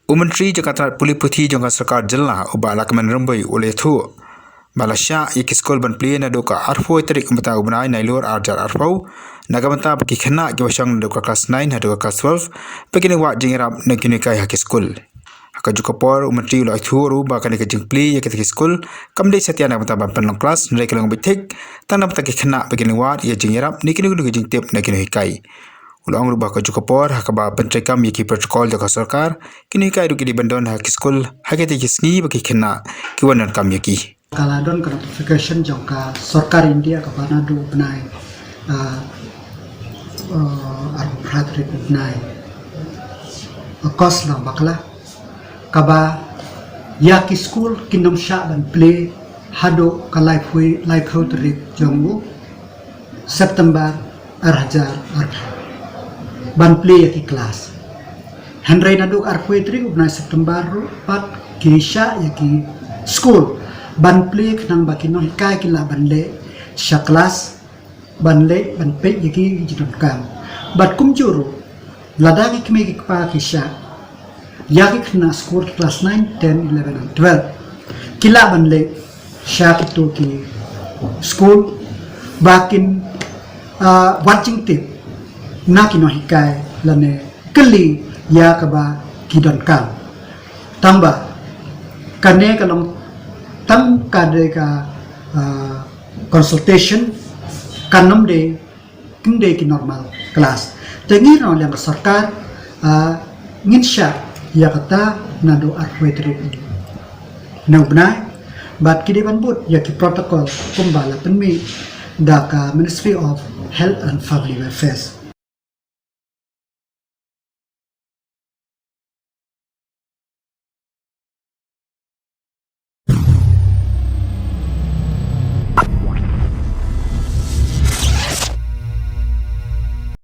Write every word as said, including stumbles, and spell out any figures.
U Myntri jong ka tnad pule puthi jong ka sorkar jylla, u Bah Lahkmen Rymbui, u la ïathuh ba la shah ïa ki skul ban plie naduh ka arphew tarik mynta u bnai Nailur arhajar arphew, na ka bynta ba ki khynnah kiba shong naduh ka klas nine haduh ka klas twelve ba kin wad jingïarap na ki nonghikai ha ki skul. Ha kajuh ka por, u Myntri u la ïathuh ruh ba kane ka jingplie ïa kita ki skul kam dei satia na ka bynta ban pynlong klas, hynrei ka long beit thik tang na ka bynta ki khynnah ba kin wad ïa jingïarap na kino kino ki jingtip na ki nonghikai. U la ong ruh ba kajuh ka por, ha kaba pyntreikam ïa ki protocol jong ka sorkar, ki nonghikai ruh ki dei ban don ha ki skul ha kita ki sngi ba ki khynnah ki wan donkam ïa ki. Ka la don ka notification jong ka sorkar India kaba naduh u bnai, ah, ah, arphew phra tarik u bnai August, la bakla, kaba ïa ki skul kin ym shah ban plie haduh ka laiphew, laiphew tarik jong u September arhajar arphew, ban plie ïa ki klas. Hynrei naduh arphew tarik u bnai September ruh pat ki shah ïa ki skul ban plie khnang ba ki nonghikai ki lah ban leit sha klas, ban leit ban peit ïa ki jingdonkam. Bad kumjuh ruh, lada ki kmie ki kpa ki shah, ïa ki khynnah skul klas nine, ten, eleven and twelve ki lah ban leit sha kito ki skul ba kin, ah, wad jingtip na ki nonghikai lane kylli ïa kaba ki donkam. Tangba kane ka long tang ka dei ka, ah, consultation, kan ym dei, kin dei ki normal klas. Te ngi na liang ka sorkar, ah, ngin shah ïa kata naduh arphew tarik ne u bnai, bad ki dei ban bud ïa ki protocol kumba la pynmih da ka Ministry of Health and Family Welfare.